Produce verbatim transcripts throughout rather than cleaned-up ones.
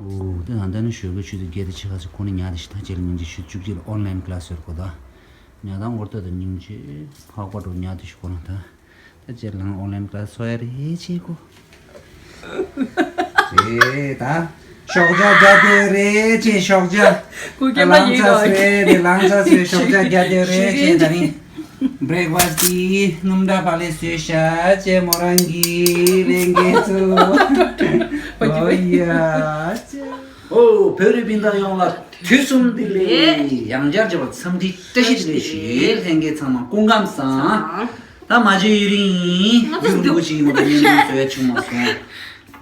ཨོ་དེ་ང་ད་ནི་ཞོགས་པའི་ཆུ་ཚོད་བརྒྱད་དང་ཕྱེད་ཀ་ཚོད་ཁོ་ནི་ཉལ་དེ་ཤི་ཐག་བཅད་ལ་སྙིང་རྗེ་ཞུ་བཅུ་གཅིག་ལ་ཨོན་ལན་ཀླ་སི་ཟེར་གོ་ད། ཉལ་དང་འོར་ཏོ་དང་སྙིང་རྗེ་ཕག་པ་འགྲོ་ཉལ་དེ་ཤི་ཁོ་རང་ད། ད་ཅེར་ལང་ཨོན་ལན་ཀླ་སི་སོ་ཡ་རེ་ཅེ་གོ། རེད་ད། ཤོག་ཇ་རྒྱ་དེ་རེད་ཅེ་ཤོག་ཇ། ཁུ་ཀེ་མ་ལང་ཡིན་ཚ་རོ། སོས་དེ་ལང་ཚ་སོས་ཤོག་ཇ་རྒྱ་དེ་རེད་ཅེ་ད་རིང་བྷི་རེག་ཕ་སི་ཊི་དེ་སྣུམ་འདྲ་པ་ལས་སོས་ཤ་ཅེ་མོ་རང་གི་ལེན་གེ་ཚུ། ཨོ་ཡ་ཅེ། ཨོ་བོད་རིགས་སྤུན་ཟླ་ཡོངས་ལ་དུས་གསུམ་བདེ་ལེགས། ཡང་བསྐྱར་བྱས་པ་འཚམས་འདྲི་བཀྲ་ཤིས་བདེ་ལེགས་ཞུ། ལྷན་རྒྱས་ཚང་མ་སྐུ་ཁམས་བཟང་། ད་མ་བརྗེད་ཡུན་རིང་ཡིན། ང་ཚོ་ཡུན་རིང་པོ་ཅིག་ཡིན་པ་དང་བརྙན་ཐུང་བཟོ་ཡ་བྱུང་མ་སོང་།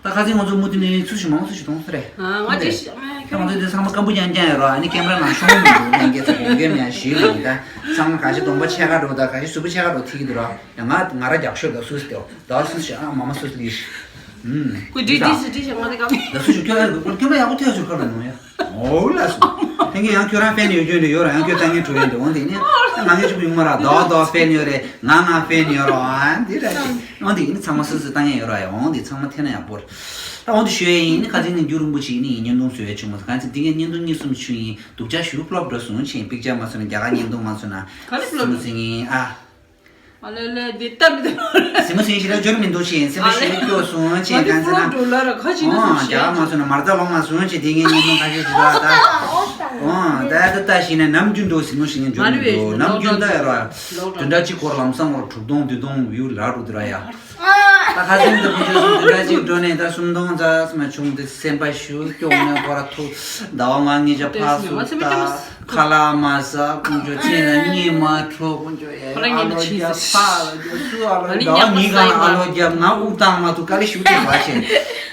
ད་ཁ་སང་ང་ཚོ་མུ་མཐུད་ནས་ཚུར་ཞིག་མང་ཚུར་ཞིག་གཏོང་ས་རེད། ཨ་ང་ཅི་ཞིག་ཨ་ད་ང་ཚོ་འདི་ཚང་མ་སྐམ་པོ་རྐྱང་རྐྱང་ཡོད་ར། ཨ་ནི་ཀེམ་ར་ནང་ཤོང་མི་འདུག་ལྷན་རྒྱས་ཚོ་དགོངས་འགལ་མེད་ཞུས་ལ་ཡིན། ད་ཚང་མ་ག་ཞིག་གདོང་པ་ཕྱེད་ཀ་འགྲོ་ད་ག་ཞིག་གཟུགས་པོ་ཕྱེད་ཀ་འགྲོ་ཐིག་གི་འདུག་ར། ཡང་ང་ང་ར་རྒྱག་ཤོར་ད་སུས་ཏེ་ད་སུས་ཞིག་ཨ་མ་མ་སུས་ལི་ཤི། ཨུམ། ཀུ་འདྲི་འདྲི་ཞིག་འདྲི་ཞིག་ང་ད་ཀམ་ད་སུས་ཞིག་ཁྱོད་ཨ་ཁྱོད་ཡག་པོ་ཐོས་སུ་ཁ་ལ་ནོ་ཡ། འོ་ལགས་སོ། ལྷན་རྒྱས་ཡང་ཁྱོད་རང་ཕེན་ཡོད་རྒྱུ་འདྲ་ཡོད་ར། ཡང་ཁྱོད་ལྟ་ངན་གྲུ་ཡོད་འདྲ་འོང་དེ་ནི། ང་ངས་ཅིག་ཡོང་མ་ར་ཟླ་བ་ཟླ་བ་ཕེན་ཡོད་རེད། ང་ང་ཕེན་ཡོད་ར་འདི་ར་ཅིག་འོང་དེ་ནི་ཚང་མ་སུ་སུ་ལྟ་ངན་ཡོད་ར་ཡ། འོང་དེ་ཚང་མ་ཐེན་ན་ཡག་པོ་རེད། ད་འོང་དེ་ཞུ་ཡ་ཡིན་ནི་ཁ་ཚིག་ནི་རྒྱུ་རིང་པོ་ཅིག་ནི་ཡིན། བརྙན་ཐུང་བཟོ་ཡ་བྱུང་མ་སོང་། གང་ཚེ་འདི་ངས་བརྙན་ཐུང་གཉིས་གསུམ་བྱུང་ཡིན། སྡུག་ཅག་ཞུ་ཕློབ་འགྲོ་སོང་ཆེན་པིག་ཅག་མ་སོང་ན་རྒྱ་གར་བརྙན་ཐུང་མ་སོང་ན་ག་རེ་ཕློབ་སུ་མ་སིང་ཡིན་ཨ། ཨ་ལེ་ལེ་འདི་ལྟ་མི་འདུག་སེམས་པ་སེམས་ཤི་ལ་འབྱོར་མི་འདུག་ཤིང་སེམས་པ་ཤི་ལ་སྐྱོ་སོང་ཆེན་གང་ཟེར་ན། ཨོ་རྒྱ་གར་མ་སོང་ན་མར་ཚ་ལོང་མ་སོང་ཆེན་དེ་ངས་ཉིན་མོ་ཁ་ཤས་ཤིག་ལ་ད། ཨོ་ད་ད་ད་ཤི་ན་ནམ་རྒྱུན་འདུག་སེམས་པ་ཤི་ལ་འབྱོར་མི་འདུག་ནམ་རྒྱུན་ད་ཡ་ར། དོན་དག་གཅིག་སྐོར་ལམ་སང་བར་དྲུག་སྟོང་བདུན་སྟོང་བིའུ་ལ་འགྲོ་དུ་ར་ཡ། ད་ཁ་སེམས་ད་བུ་ཆུ་སུ་དོན་དག་གཅིག་འགྲོ་ནས་ད་སུམ་སྟོང་ཙམ་མ་བྱུང་དེ་སེམས་པ་ཤུགས་སྐྱོ་ནས་ཁོ་ར་ཐུག་ཟླ་བ་ང་ངེད་ཅག་ཕ་སུ་ད། ཁ་ལག་མ་ཟ་ཀུན་སྤྱོད་ཚེ་ན་གཉིད་མ་འཕྲོ་ཀུན་སྤྱོད་ཡ་ཁོ་རང་ཨ་ལོ་ཉིད་རྒྱབ་ཕ་ལོ་རྒྱབ་སུ་ཨ་ལོ་ཨ་ནི་ཟླ་བ་ཉིད་གང་ཨ་ལོ་རྒྱབ་ང་དབུགས་བཏང་མ་ཐུབ་དཀའ་ལས་ཞུ་དེ་བ་ཆེ།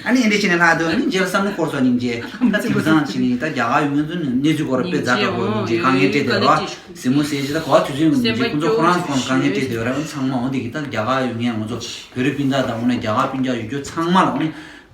ཨ་ནི་ཨེ་འདྲ་བྱས་ནས་ལྷག་འདུག་ཨ་ནི་རྗེས་ལ་བསམ་བློ་འཁོར་སོང་སྙིང་རྗེ། ད་དེང་སང་ཕྱིན་ནས་ད་རྒྱ་གར་ཡོང་མཁན་ཚོ་ནི་གནས་ཚུལ་སྐོར་དཔེ་མཛའ་དྲག་པོ་སྙིང་རྗེ་དཀའ་ངལ་འཕྲད་དེ་ར་བ་གཟིགས་མོ་ཟེར་ཅི་ད་གོ་བ་དུས་ཚོད་ཡོང་མཁན་ཚོ་ཁོ་རང་ཚོ་དཀའ་ངལ་འཕྲད་དེ་ར། ཨ་ནི་ཚང་མ་འོང་དེ་གི་ད་རྒྱ་གར་ཡོང་མཁན་ང་ཚོ་བོད་རིགས་སྤུན་ཟླ་དང་འོ་ན་རྒྱ་གར་སྤུན་ཀྱག་ཡོད་རྒྱུ་ཚང་མ་ལ་འོ་ནི།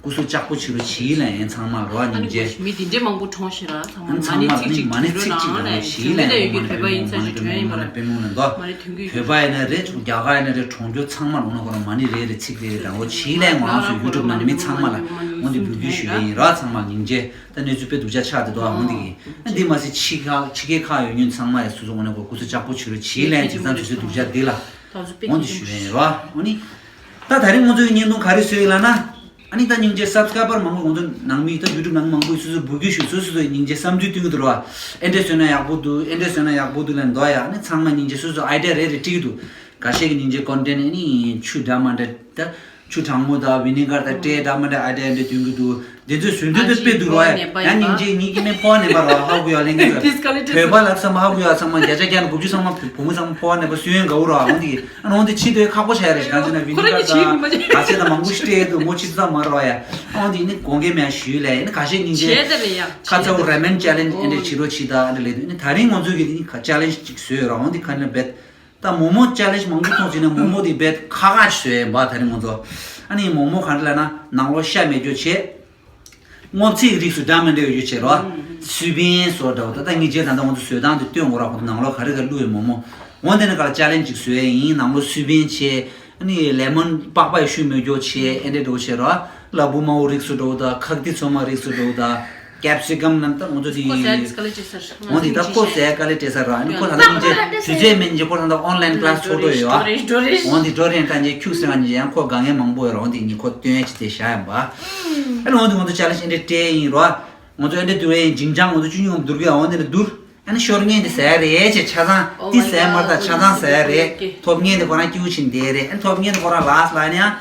སྐུ་གཟུགས་ལྕགས་པོ་བྱེད་རོགས་བྱེད་ལ་ཡིན་ཚང་མ་རོགས་སྙིང་རྗེ། མི་དེ་འདྲས་མང་པོ་གྲོངས་ཤི་ར་ཚང་མ་ཚང་མ་ནི་ཚིག་ཅིག་མ་ནི་ཚིག་ཅིག་རོགས་ན་བྱེད་ལ་ཡིན་ཡོད་རྒྱུ་བོད་པ་ཡིན་ཚ་ཞིག་དྲན་ཡིན་པ་ལ་པེ་མུ་ལ་འདོ། མ་ནི་དོན་གྱི་བོད་པ་ཡིན་ན་རེད་རྒྱ་གར་ཡིན་ན་རེད་གྲོངས་རྒྱུ་ཚང་མ་རོགས་ན་ཁོ་རང་མ་ནི་རེད་རེད་ཚིག་རེད་རེད་དང་འོ་བྱེད་ལ་ཡིན་ང་རང་ཚོ་ཡུ་ཊུབ་ནང་ནས་མི་ཚང་མ་ལ་འོ་འདི་འབུལ་རྒྱུ་ཞུ་ཡ་ཡིན་ར་ཚང་མ་སྙིང་རྗེ། ད་གནས་ཚུལ་དཔེ་སྡུག་ཅག་ཆགས་དེ་དོ་འོ་འདི་གི་འདི་མ་ཟད་ཕྱི་ཁ་ཕྱི་རྒྱལ་ཁག་ཡོད་མཁན་ཚང་མ་ཡ་སུ་སུ་འོ་ན་ཁོ་སྐུ་གཟུགས་ལྕགས་པོ་བྱེད་རོགས་བྱེད་ལ་ཡིན་དེང་སང་དུས་ཚོད་སྡུག་ཅག་འདི་ལ་འོ་འདི་ཞུ་ཡ་ཡིན་ར་འོ་ནི། ད་ད་རིང་ང་ཚོའི་བརྙན་ཐུང་ག་རེ་བཟོས་ཡོད་ལབ་ན། ཨ་ནི་ད་སྙིང་རྗེ་སབ་སི་ཀ་རའི་བར་མང་པོ་ང་ཚོ་ནང་མི་ད་ཡུ་ཊུབ་ནང་མང་པོ་སོ་སོ་འབུལ་རྒྱུ་ཞུ་སོ་སོ་སོ་སྙིང་རྗེ་བསམ་ཚུལ་སྟོན་གྱི་འདུག་ར། ཨེ་འདྲས་བཟོས་ན་ཡག་པོ་འདུག་ཨེ་འདྲས་བཟོས་ན་ཡག་པོ་འདུག་ལབ་འདུག་ཡ། ཨ་ནི་ཚང་མ་སྙིང་རྗེ་སོ་སོ་ཨའི་ཌི་ཡ་རེ་རེ་སྤྲད་ཀྱི་འདུག་ཁ་ཤས་ཀྱི་སྙིང་རྗེ་ཀོན་ཊེན་ཊི་ཨ་ནི་ཆུ་འདྲ་མ་འདྲ་ད་ཆུ་གྲང་མོ་དང་ཝི་ནི་གར་དང་སྤྲད་འདྲ་མ་འདྲ་ཨའི་ཌི་ཡ་འདྲ་སྟོན་གྱི་འདུག་དེ་ཚོ་བཟོ་འདོད་དེ་དཔེ་འདུག་ར་ཡ། ཡང་སྙིང་རྗེ་ཉིད་ཀྱི་མེ་ཕོ་ནེ་པ་ར་ཧ་གུ་ཡ་ལེན་གྱི་འདུག་བོད་པ་ལ་བསམ་ཧ་གུ་ཡ་ཚང་མ་བརྒྱ་ཆ་བརྒྱ་ནས་དགུ་བཅུ་ཚང་མ་བུ་མོ་ཚང་མ་ཕོ་ནེ་པ་སུ་ཡོད་ག་འུ་ར་འོང་དེ། ཨ་ནི་འོང་དེ་ཕྱི་དོན་ཁག་པོ་བྱ་ཡ་རེད་ཞིག་གང་ཟེར་ན་ཝི་ནི་གར་དང་ག་ཚད་དང་མང་པོ་ཞིག་སྤྲད་འདུག་མོ་ཕྱི་ཙམ་མ་རོགས་ཡ། ཨ་འོང་དེ་ནི་དགོངས་འགལ་མེད་ཞུས་ལས་ནི་ཁ་ཤས་སྙིང་རྗེ། ཁ་ཚ་བོ་ར་མེན་ཅེ་ལེན་ཇི་ཨེ་འདྲས་བྱེད་རོགས་བྱེད་ད་ཨ་འདྲས་ལས་འདུག་ནི་ད་རིང་ང་ཚོས་ཀྱི་ནི་ཅེ་ལེན་ཇི་ཅིག་བཟོས་ཡོད་ར། འོང་དེ་ཁ་ནི་བེད་ད་མོག་མོག་ཅེ་ལེན་ཇི་མང་པོ་མཐོང་ཟིན་ན་མོག་མོག་དེ་བེད་ཁག་ཁག་ཅིག་བཟོས་ཡིན་པ། ད་རིང་ང་ཚོ་ཨ་ནི་མོག་མོག་ག་འདྲ་ལབ་ན་ནང་ལོགས་ཤ་མེད་རྒྱུ་བྱས། སྔོ་ཚིག་རིགས་སུ་འདྲ་མི་འདྲ་ཡོད་རྒྱུ་བྱས་རོ། སུའི་བེན་སོགས་འདྲ་བོ་ད་ལྟ་ངེད་ཅག་ད་ལྟ་ང་ཚོ་བཟོ་སྟངས་དེ་སྟོན་དགོས་ར། ཁོ་ཚོ་ནང་ལོགས་ག་རེ་ག་བླུགས་ཡོད་མོག་མོག་འོན་ཏེ་ནི་ག་ལ་ཅེ་ལེན་ཇི་ཅིག་བཟོས་ཡིན། ནང་ལོགས་སུའི་བེན་བྱས། ཨ་ནི་ལེ་མོན་པགས་པ་ཡི་ཤུགས་མེད་རྒྱུ་བྱས་ཨེ་འདྲས་འདྲ་བོ་བྱས་རོ། ལ་ཕུག་དམར་པོ་རིགས་སུ་འདྲ་བོ་དང་ཁག་ཏི་ཚོ་མ་རིགས་སུ་འདྲ་བོ་དང་ཀེབ་སི་ཀམ་རྣམས་ད་ང་ཚོ་དེ་ཁོ་ཟས་དཀའ་ལས་སྤྲད་ས་རེད། འོན་ཏེ་ད་ཁོ་ཟས་དཀའ་ལས་སྤྲད་ས་ར། ཨ་ནི་ཁོ་ད་ལྟ་སྙིང་རྗེ་དུས་ཚོད་མེད་ཀྱི་ཁོ་ད་ལྟ་ཨོན་ལན་ཀླ་སི་ཚོགས་འདུ་ཡོད་ཨ། འོན་ཏེ་འགྲོ་རན་ད་ཉེ་ཁྱུག་ཟེར་བ་ཉེ་ཡང་ཁོ་དཀའ་ངལ་མང་པོ་ཡོད་ར། འོན་ཏེ་ཉེ་ཁོ་སྟོན་ཡ་ཅི་དེ་བཞག་ཡིན་པ། ཨ་ནི་འོན་ཏེ་ང་ཚོ་ཅེ་ལེན་ཇི་ཨེ་འདྲས་སྤྲད་ཡིན་ར། ང་ཚོ་ཨེ་འདྲས་བསྡུར་ཡ་ཡིན་ཅིང་ཅང་ང་ཚོ་ཆུ་ཉུང་བསྡུར་གི་ཡ། འོན་ཏེ་ནི་བསྡུར། ཨ་ནི་ཤོར་ངེས་འདི་ཟ་ཡ་རེད་ཅེས་ཆ་ཚང་འདི་ཟ་ཡ་མ་རེད་ད་ཆ་ཚང་ཟ་ཡ་རེད། ཐོབ་ངེས་འདི་ཁོ་རང་སྐྱིད་པོ་ཕྱིན་བསྡད་རེད། ཨ་ནི་ཐོབ་ངེས་འདི་ཁོ་རང་ལ་སི་ལ་ནི་ཡང་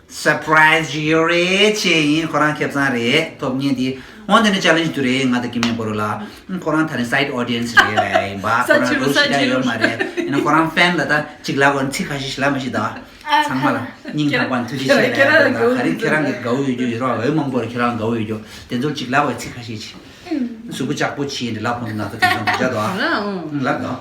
སར་པ་རའི་སི་ཅིག་ཡོད་རེད་ཅེས་ཡིན། ཁོ་རང་ཁེ་བཟང་རེད་ཐོབ་ངེས་འདི། འོན་ཏེ་ནི་ཅེ་ལེན་ཇི་འདི་རེད། ང་དང་ཀི་མེན་པོ་རུ་ལ་ཁོ་རང་ད་རིང་སའིཌ་ཨོ་ཌི་ཡན་སི་རེད་ལ་ཡིན་པ། ཁོ་རང་རོ་ཤི་ད་ཡོད་མ་རེད། ཡིན་ན་ཁོ་རང་ཕེན་ལ་ད་ཅིག་ལ་གོ་ཚིག་ཁ་ཤས་ཤིག་ལ་མ་ཤི་ད། ཚང་མ་ལ་སྙིང་ཐག་པ་ནས་ཐུགས་རྗེ་ཆེ་ལ་ཡིན་པ། ག་རེ་ཁྱེད་རང་གི་དགའ་བོ་ཡོད་རྒྱུ་ཡོད་རོགས་འོས་མང་པོ་རེད། ཁྱེད་རང་དགའ་བོ་ཡོད་རྒྱུ་དེ་ཚོར་ཅིག་ལ་གོ་ཚིག་ཁ་ཤས་ཅིག་གཟུགས་པོ་ལྕགས་པོ་བྱས་ནས་ལབ་ཁོང་ཚོ་ན་ཚ་དེ་ཚོ་འདུག་ཅག་དོ། ཨང་ལབ་དོ།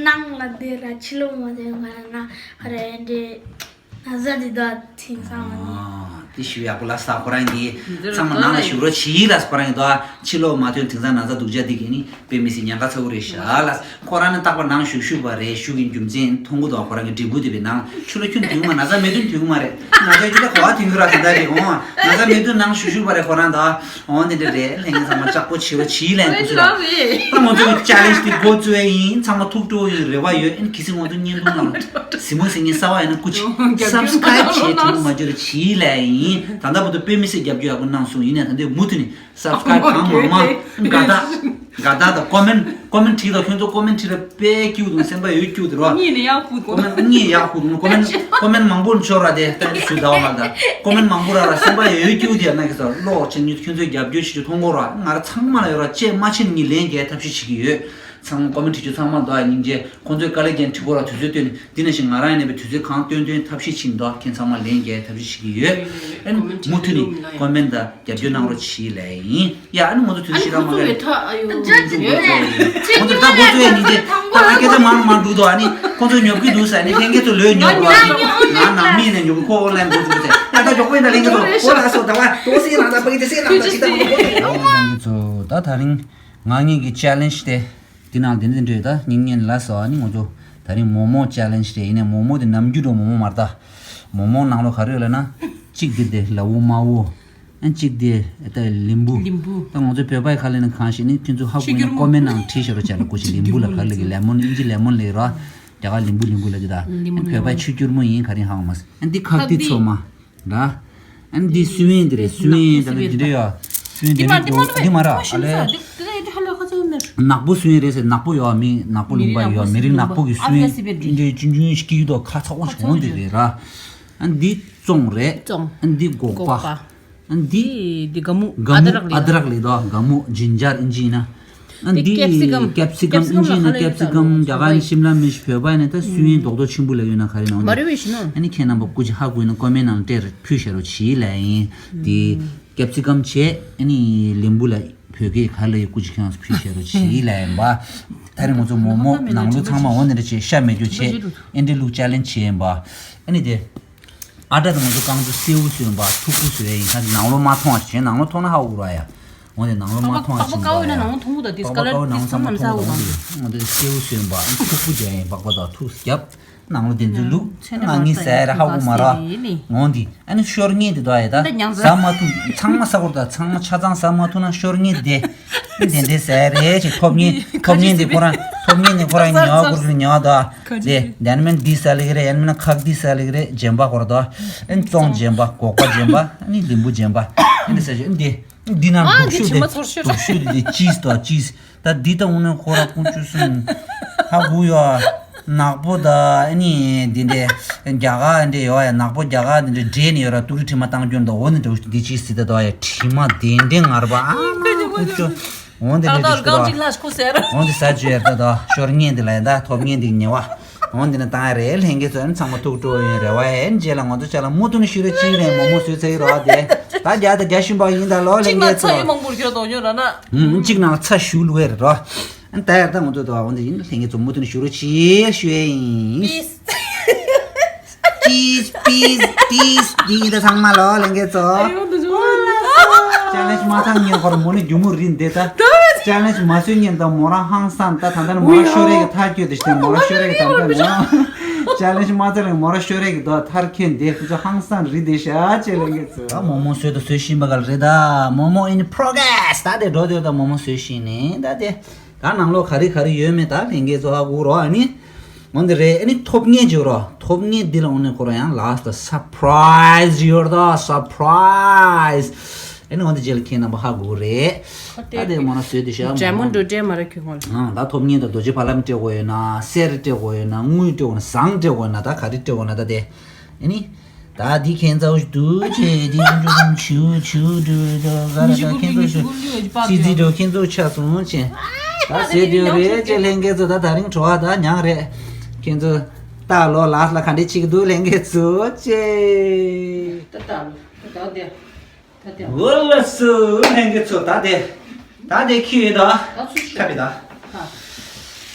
ནང་ལ་བསྡད་ར་ཕྱི་ལོགས་མ་བསྡད་ང་ར་ན་ཧ་ར་ཨེ་འདྲས་ན་ཟ་འདི་དོ་ཐེངས་སང་བ་ནི། དེ་ཞུ་ཡག་པོ་ལ་ས་ཁོ་རང་གིས་ཚང་མ་ནང་ལ་བཞུགས་རོགས་བྱིས་ལ་ཁོ་རང་གིས་དོ་ཕྱི་ལོགས་མ་ཐོན་དེང་སང་ན་ཚ་སྡུག་ཅག་འདི་གི་ནི་དཔེ་མི་སྲིད་ཉེན་ཁ་ཚ་བོ་རེད་ཤག་ལ། ཁོ་རང་ནི་རྟག་པར་ནང་བཞུགས་བཞུགས་པ་རེད། བཞུགས་ཀྱི་རྒྱུ་མཚན་མཐོང་གི་འདུག་ཁོ་རང་གི་འབྲས་བུ་དེ་བས་ནང་ཆུ་ལ་ཁྱོད་དུས་མ་ན་ཚ་མེད་དུས་དུས་མ་རེད། ན་ཚ་ཁྱོད་ལ་གོ་བ་དེང་གི་ར་དེ་འདྲ་རེད། འོང་ན་ཚ་མེད་དུས་ནང་བཞུགས་བཞུགས་པ་རེད་ཁོ་རང་དང་། འོང་དེ་འདྲ་རེད། ལྷན་རྒྱས་ཚང་མ་ལྕགས་པོ་བྱེད་རོགས་བྱིས་ལ་སྐུ་ཚུལ་ལ། ད་ང་ཚོ་གི་ཅེ་ལེན་ཇི་དེ་འགོ་བཙུགས་ཡ་ཡིན། ཚང་མ་ཐུགས་སྤྲོ་བའི་རེ་བ་ཡོད། ཨན་གི་སི་ང་ཚོ་བརྙན་ཐུང་ནང་གཟིགས་མོ་གཟིགས་མཁན་གསར་བ་ཡིན་ན་སྐུ་མཁྱེན་སབ་སི་ཀ་རེབ་བྱེད་དྲན་པ་མ་བརྗེད་རོགས་བྱིས་ལ་ཡིན། ད་ལྟ་བར་དུ་དཔེ་མི་སྲིད་རྒྱབ་སྐྱོར་ཡག་པོ་གནང་སོང་། ཡིན་ནའི་ད་འདོད་མུ་མཐུད་ནས་སབ་སི་ཀ་རེབ་གང་མང་མང་དགའ་རྟགས་དགའ་རྟགས་དང་ཀོ་མེན་ཀོ་མེན་བྲིས་དང་། ཁྱོད་ཚོ་ཀོ་མེན་བྲིས་ལ་དཔེ་སྐྱིད་འདུག་སེམས་པ་ཡོད་སྐྱིད་འདུག་རོགས། གཉིས་ནས་ཡག་ཧུ་འདུག་གཉིས་ཡག་ཧུ་འདུག་ཀོ་མེན་ཀོ་མེན་མང་པོ་འབྱོར་ར་དེ་ལྟ་ཞུ་ད་བ་མ་ད་ཀོ་མེན་མང་པོ་ར་ར་སེམས་པ་ཡོད་སྐྱིད་འདུག་ཡ་ན་གི་ས་ལོག་ཆེན་ཉུ་ཁྱོད་ཚོའི་རྒྱབ་སྐྱོར་ཞིག་མཐོང་གོ་ར། ང་ར་ཚང་མ་ལ་ཡོད་ར་ཅེས་མ་ཕྱིན་ངས་ལན་རྒྱག་ཐབས་ཤེས་བྱེད་ཀྱི་ཡོད། ཚང་མ་ཀོ་མེན་བྲིས་རྒྱུ་ཚང་མ་འདུག་ཨ། སྙིང་རྗེ། ཁོང་ཚོས་དཀའ་ལས་རྒྱག་བྲིས་གོ་ར་དུས་ཚོད་བཏོན་ནས། འདི་ནང་བཞིན་ང་རང་ཡིན་ནའི་དུས་ཚོད་གང་བཏོན་བཏོན་ཐབས་ཤེས་བྱེད་འདུག་ཁྱེད་ཚང་མ་ལན་རྒྱག་ཐབས་ཤེས་བྱེད་ཀྱི་ཡོད། ཨ་ནི་མུ་མཐུད་ནས་ཀོ་མེན་དང་རྒྱབ་སྐྱོར་གནང་རོགས་བྱེད་ལབ་ཡིན། ཡ་ཨ་ནི་ང་ཚོ་དུས་ཚོད་ཞེ་དྲག་མ་ག་ཁོང་ཚོ་ད་འགོ་བཙུགས་ཡ་ཡིན་ཏེ་ད་ང་སྐད་ཆ་མང་མང་འགྲོ་འདུག་ཨ་ནི་ཁོང་ཚོ་ཉོབ་ཀྱི་འདུག་ཟེར་ནས་ལྷན་རྒྱས་ཚོ་ལོས་ཉོབ་འགྲོ། ང་ནང་མི་ནས་ཉོབ་ཁོ་ཨོན་ལན་འགོ་འཛུགས་ཏེ་ཡ་ད་མགྱོགས་པོ་ཡིན་ད་ལྷན་རྒྱས་ཚོ་ཨོ་ལ་སོ་ད་བ་ཏོ་སེ་རང་ད་ཕ་གི་དེ་སེ་རང་ད་ཇི་ད་མ་གོ་ད་ད་རིང་ང་ངེད་ཀྱི་ཅེ་ལེན་ཇི་དེ། དེ་ནང་དེ་འདྲ་འདྲ་ད་སྙིང་ཉེན་ལ་སོ་ཨ་ནི་ང་ཚོ་ད་རིང་མོག་མོག་ཅེ་ལེན་ཇི་རེད། ཡིན་ནའི་མོག་མོག་དེ་ནམ་རྒྱུན་འགྲོ་མོག་མོག་མ་རེད་ད། མོག་མོག་ནང་ལོགས་ག་རེ་ཡོད་ལབ་ན། གཅིག་དེ་དེ་ལ་འུ་མ་འུ། ཨ་གཅིག་དེ་ད་ལིམ་བུ། ལིམ་བུ། ད་ང་ཚོ་བོད་པའི་ཁ་ལ་ནི་གང་ཞིག་ནི་ཁྱོད་ཚོ་ཧ་གོ་ན་ཀོ་མེན་ནང་བྲིས་ཤོག་རོགས་བྱ་ལ་གོ་ཞིག་ལིམ་བུ་ལ་ག་རེ་ལབ་ཀྱི་ལེ་མོན་ཨིན་ཇི་ལེ་མོན་ལབ་ར། རྒྱ་གར་ལིམ་བུ་ལིམ་བུ་ལབ་ཀྱི་ད། ལིམ་བུ་ཨ་ནི་བོད་པའི་ཆུ་སྐྱུར་མོ་ཡིན་ག་རེ་ཧ་གོ་མ་སོང་ཨ་འདི་ཁག་ཏི་ཚོ་མ། ར། ཨ་ནི་འདི་སུན་ཝེན་འདི་རེད། སུན་ཝེན་དང་འདི་འདྲ་ཡོད། སུན་ཝེན་འདི་རེད། འདི་མ་ར་ཨ་ལེ། ནག་པོ་སུན་ཝེན་རེད་ཟེར། ནག་པོ་ཡོད་མི་ནག་པོ་ལུང་པ་ཡོད་མི་རིགས་ནག་པོ་གི་སུན་ཝེན་འདི་འདྲ་ཆུང་ཆུང་ཞིག་སྐྱིད་དོ་ཁ་ཚ་བོ་ཞིག་འོང་འདི་རེད་ར། ཨ་ནི་འདི་བཙོང་རེད། ཨ་ནི་འདི་སྒོག་པ། ཨ་ནི་འདི་འདི་འདི་ག་མུ་ཨ་དྲག་ལི་ཨ་དྲག་ལི་དོ་ག་མུ་ཇིན་ཇར་ཨིན་ཇི་ཡིན་ན། ཨ་འདི་ཀེབ་སི་ཀམ། ཀེབ་སི་ཀམ་ཨིན་ཇི་ཡིན་ན་ཀེབ་སི་ཀམ་རྒྱ་གར་ནི་ཤིམ་ལ་མིར་ཆི་བོད་པ་ཡིན་ན་ད་སུན་ཝེན་རྡོག་རྡོག་ཆེན་པོ་ལ་ཡོད་ན་ག་རེ་ནང་མ་རེ་བས་ཤི་ན། ཨ་ནི་ཁྱེད་རྣམ་པ་སྐུ་མཁྱེན་ཧ་གོ་ཡིན་ན་ཀོ་མེན་ནང་སྤྲད་ཕུལ་ཤ་རོགས་བྱིས་ལ་ཡིན། འདི་ཀེབ་སི་ཀམ་བྱས་ཨ་ནི་ལིམ་བུ་ལ་བོད་སྐད་ག་ལ་ཡོད་སྐུ་མཁྱེན་ཁྱེད་རང་ཚོ་ཕུལ་ཤ་རོགས་བྱིས་ལ་ཡིན་པ། ད་རེས་ང་ཚོ་མོག་མོག་ནང་ལོ་ཚང་མ་འོ་ནི་རེ་བྱས་ཤ་མེད་རྒྱུ་བྱས་ཨེ་འདྲ་ལུག་ཅེ་ལེན་ཇི་བྱས་ཡིན་པ། ཨ་ནི་དེ། ཨ་ཏྲ་དང་ང་ཚོ་རྐང་བཙུགས་སེའུ་སོན་པ་ཐུག་པོ་སོན་ཡིན་ཁ་ནང་ལོ་མ་མཐོང་བ་ཞིག་ནང་ལོ་མཐོང་ན་ཧ་འུ་ར་ཡ། འོ་དེ་ནང་ལོ་མ་མཐོང་བ་ཞིག་པགས་པ་ཀ་བོ་ཡིན་ན་ནང་ལོ་མཐོང་གི་འདུག་དེ་སྐ་ལ་དེ་ཚང་མ་ས་འུ་ར་འོ་དེ་སེའུ་སོན་པ་ཐུག་པོ་རྒྱག་ཡིན་པགས་པ་དང་ཐུག་རྒྱབ་ནང་ལོ་དེ་ཚོ་ལུག་ང་ངི་ཟ་ཡ་ར་ཧ་འུ་མ་ར་འོ་དེ་ཨ་ནི་ཤོར་ངེས་དེ་དོ་ཡ་ད་ཟ་མ་ཐུབ་ཚང་མ་ས་འུ་ར་ད་ཚང་མ་ཆ་ཚང་ཟ་མ་ཐུབ་ན་ཤོར་ངེས་དེ། དེ་འདྲའི་ཟས་རེད་ཅེས་ཐོབ་ཉེན་ཐོབ་ཉེན་དེ་ཁོ་རང་ཐོབ་ཉེན་དེ་ཁོ་རང་ཉོ་བ་ཁུར་ཉོ་བ་དོ། དེ་དེ་ནི་མིན་འདི་ཟ་ལེགས་རེད། ཡང་མིན་ན་ཁག་འདི་ཟ་ལེགས་རེད། རྗེན་པ་ཁོ་ར་དོ། ཨེན་བཙོང་རྗེན་པ་སྒོག་པ་རྗེན་པ་ཨ་ནི་ལིམ་བུ་རྗེན་པ་ཨ་ནི་ཟ་ཞོ་འདི་འདི་ན་ཨ་འདུག་འདི་ཤུ་དྲི་དེ་མ་ཚོར་ཤོད་འདུག་ཤུ་དེ་དེ་ཅིས་དོ་ཅིས། ད་འདི་ད་དངོས་གནས་ཁོ་ར་ཀུན་སྤྱོད་སུན་ཧ་གུ་ཡོ། ནག་པོ་ད་ཨ་ནི་འདི་འདྲའི་རྒྱ་གར་འདྲ་ཡོད་ཡ། ནག་པོ་རྒྱ་གར་འདི་འདྲ་འདྲེས་ནས་ཡོད་ར། ཏུ་རི་ཁྲི་མ་བཏང་རྒྱུ་འདུག་འོ་ནི་འདྲ་འདི་ཅི་སྲིད་ད་དོ་ཡ་ཁྲི་མ་དེ་འདྲའི་ངར་བ་ཨ་ཀུ་ཅོ་འོ་འདི་འདྲ་འདི་ཤུ་དོ་འོ་འདི་ཟ་བཅུ་ཡར་ད་དོ་ཤོར་ངེས་འདི་ལ་ཡ་ད་ཐོབ་ངེས་འདི་ཉེ་བ་འོ་འདི་ནི་བཏང་ཡ་རེད། ལྷན་རྒྱས་ཚོ་ཨ་ནི་ཚང་མ་ཐུགས་སྤྲོ་ཡོད་རེ་བ་ཡན་རྗེས་ལ་ང་ཚོ་ཅ་ལ་མུ་ཏུ་ནི་ཤུ་རེ་ཅི་རེད། མོ་མོ་བཟོས་ཚར་ཡི་རོ་དེ་ད་རྒྱ་ད་རྒྱ་ཤུན་པ་ཡིན་ད་ལོ་ལྷན་རྒྱས་ཚོ་ཨ་ནི་གཅིག་ནང་ཚ་ཞུ་ལུ་ཡ་རེད་རོ། ཨ་ད་ཡར་ད་ང་ཚོ་དོ་འོ་འདི་ཡིན་ལྷན་རྒྱས་ཚོ་མུ་མཐུད་ནས་ཞུ་རོགས་གྱིས་ཞུ་ཡ་ཡིན། པིས། པིས་པིས་པིས། འདི་ཡིན་ད་ཚང་མ་ལོ་ལྷན་རྒྱས་ཚོ། ཅ་ལེན་ཇི་མ་ཚང་ཉེ་ཁོར་མོ་ནི་རྒྱུ་མོ་རིན་འདི་ད། ཅ་ལེན་ཇི་མ་བཟོས་ཉིན་ད་མོ་རང་ཧང་སང་ད་ད་ད་ནི་མོ་རང་ཤོར་རེ་གི་ཐར་སྐྱོད་དེ་ཞིག་མོ་རང་ཤོར་རེ་གི་ད་ད་ནི། ཅ་ལེན་ཇི་མ་ཚང་ལ་མོ་རང་ཤོར་རེ་གི་ད་ཐར་ཁེན་འདི་ཁོ་ཚོ་ཧང་སང་རི་འདི་ཤ་ཅེ་ལྷན་རྒྱས་ཚོ། མོ་མོ་བཟོས་ད་བཟོས་བཞིན་པ་ག་ལ་རེད་ད། མོ་མོ་in progress ད་དེ་འགྲོ་དེ་ད་མོ་མོ་བཟོས་བཞིན་ནི་ད་དེ། ད་ནང་ལོགས་ག་རེ་ག་རེ་ཡོད་མེད་ད་ལྷན་རྒྱས་ཚོ་ཧ་གོ་རོགས་ཨ་ནི། འོ་འདི་རེད། ཨ་ནི་ཐོབ་ངེས་བྱོས་རོགས། ཐོབ་ངེས་འདི་ལ་འོ་ནི་ཁོ་རང་ཡང་last surprise་ཡོད་རོགས་surprise། ཨ་ནི་འོ་འདི་རྗེས་ལ་ཁྱེད་རྣམ་པ་ཧ་གོ་རེད། ད་དེ་མོ་ན་བཟོས་དེ་ཤ་མོ་ན། ཨང་ད་ཐོབ་ངེས་ད་རྡོ་རྗེ་ཕ་ལམ་སྤྲད་དགོས་ཡོད་ན་གསེར་སྤྲད་དགོས་ཡོད་ན་དངུལ་སྤྲད་དགོས་ན་ཟངས་སྤྲད་དགོས་ན་ད་ག་རེ་སྤྲད་དགོས་ན་ད་དེ། ཨ་ནི། ད་འདི་ཁྱེད་ཚོ་འདུག་ཅེས་འདི་ཆུ་ཆུ་འདུག་འདུག་ག་ར་ད་ཁྱེད་ཚོ་ཚི་ཚི་འདུག་ཁྱེད་ཚོ་ཆ་སོང་ཅེས། ད་ཟེར་དུས་རེད་ཅེས་ལྷན་རྒྱས་ཚོ་ད་ད་རིང་བྲོ་བ་ད་མྱངས་རེད། ཁྱེད་ཚོ་ད་ལོ་ལགས་ལ་ག་འདྲས་བྱེད་ཀྱི་འདུག་ལྷན་རྒྱས་ཚོ་ཅེས། ད་ད་ལོ་ད་དེ། འོ་ལགས་སོ་ལྷན་རྒྱས་ཚོ་ད་དེ། ད་དེ་ཁྱི་ཡོད་ད། ད་ཚུར་ཤོག་ཁ་པི་ད། ཧ།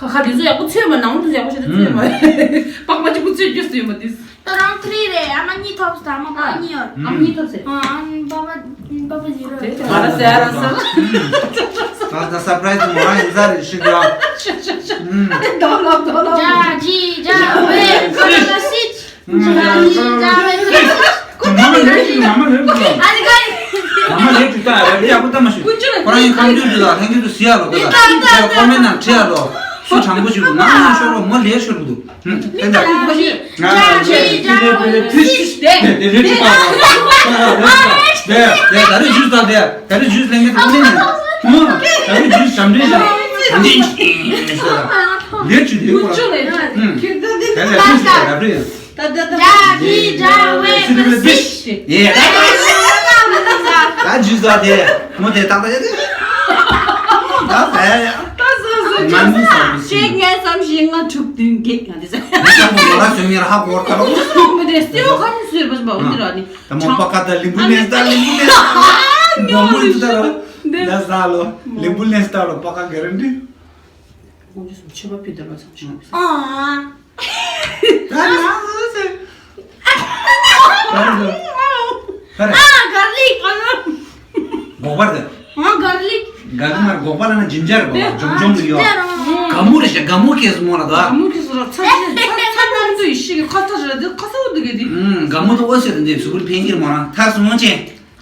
ཁ་ཁ་དེ་ཚོ་ཡག་པོ་ཚོས་མ། ནང་དུ་ཡག་པོ་ཞིག་ཚོས་མ། པགས་པ་གཅིག་པུ་ཚོས་རྒྱུ་ཟེར་མ་དེ། ད་རང་ཐ་རི་རེད། ཨ་མ་གཉིས་ཐོབ་སྟེ། ཨ་མ་པ་གཉིས་ཡོད། ཨ་མ་གཉིས་ཐོབ་ཟེར། ཨ་ཨ་མ་པ་པ་པ་ཟེར་རོ། ང་ལ་ཟེར་ར་ཟེར། ད་ད་སར་པ་རའི་ཛི་མོ་རང་ཡིན་ས་རེད་ཤི་ག་ཤ་ཤ་ཤ། ཨུམ། ད་ལོ་ད་ལོ། ཇ་ཇི་ཇ་ཝེ་ཁ་ལ་སི། ཁོ་རང་ཡང་ཁམས་ཆུང་ཆུང་ལ་ལྷན་རྒྱས་དུ་ཟེར་ཡ་ལོ། ད་ལྟ་ཁོ་རང་ཡང་ཁམས་ཆུང་ཆུང་ལ་ལྷན་རྒྱས་དུ་ཟེར་ཡ་ལོ། ད་ལྟ་ཁོ་མེད་ན་ཁྲིད་ཡ་ལོ། སུ་དྲང་པོ་ཞིག་འདུག་ང་ང་ཤོར་བ་མོ་ལས་ཤོར་གི་འདུག་ཧུམ། ཨེ་འདྲ། ང་ང་ང་ང་དེ་དེ་རེད་ཅི་པ་ལོ། ད་ད་རེད་ད་ད་རེད་ད་ད་རེད་ཇུས་ད་དེ་ད་རེད་ཇུས་ལེན་གི་འདུག་ནི་ནི། ཧུམ། ད་རེད་ཇུས་ཞམ་རེད་ཞམ་རེད་ཞམ་རེད་ཞིག་ལས་ཆུ་དེ་ཁོ་རང་། ཧུམ། ད་ད་ད་ད་ད་ད། ད་ད་ད་ཇ་ཇི་ཇ་ཝེ་སི་ཏི་རི་སི་ཡེ། ད་ཇུ་ཟ་དེ་མོ་དེ་ཏག་ཏག་ཡ་དེ། ད་ཟ་ཡ་ཡ། ད་ཟ་ཟ་ང་མི་ཟ་མི་ཟ། གཅིག་གཉིས་གསུམ་བཞི་ལྔ་དྲུག་བདུན་བརྒྱད། ང་དེ་ཟ། ང་ཅག་མོ་ལ་སོན་ཉེར་ཧ་གོ་བར་ཁ་ལོ། མི་དེ་སེའུ་ཁ་ནི་སུས་པ་ཞིག་པ་འོ་དེ་ར་ནི། ད་མོ་པ་ཀ་ད་ལིམ་བུ་ནས་ད་ལིམ་བུ་ནས་ད། མོ་མོ་ད་ལ་ད་ཟ་ལོ། ལིམ་བུ་ནས་ད་ལོ་པ་ཀ་ག་རེ་འདི། དགོངས་རྒྱུ་སོང་མཆོད་པ་ཕུལ་དང་ལ་ཚང་ཆོག་ཨ། ད་ང་ཚོ་ཚེ། ད་རེད། ད་རེད། ཨ་གར་ལིག་ཨ། སྒོག་པར་དེ། ཨ་གར་ལིག་གར་ལིག་མར་སྒོག་པ་ལ་ན་ཇིན་ཇར་གོ་ཇོམ་ཇོམ་ཡོ། ག་མུ་རེ་ཤ་ག་མུ་ཁེ་སི་མོ་ལ་དོ། ག་མུ་ཁེ་སི་ར་ཚ་ཚ་ཚ་ཚ་མུ་ཚོ་ཡི་ཤི་གི་ཁ་ཚ་ར་དེ་ཁ་ཚ་བོ་དུ་གེ་དེ། ག་མུ་དོ་འོ་ཟེར་དེ་སུ་གུར་ཕན་གིར་མོ་རང་ཐར་སོང་ཅེ།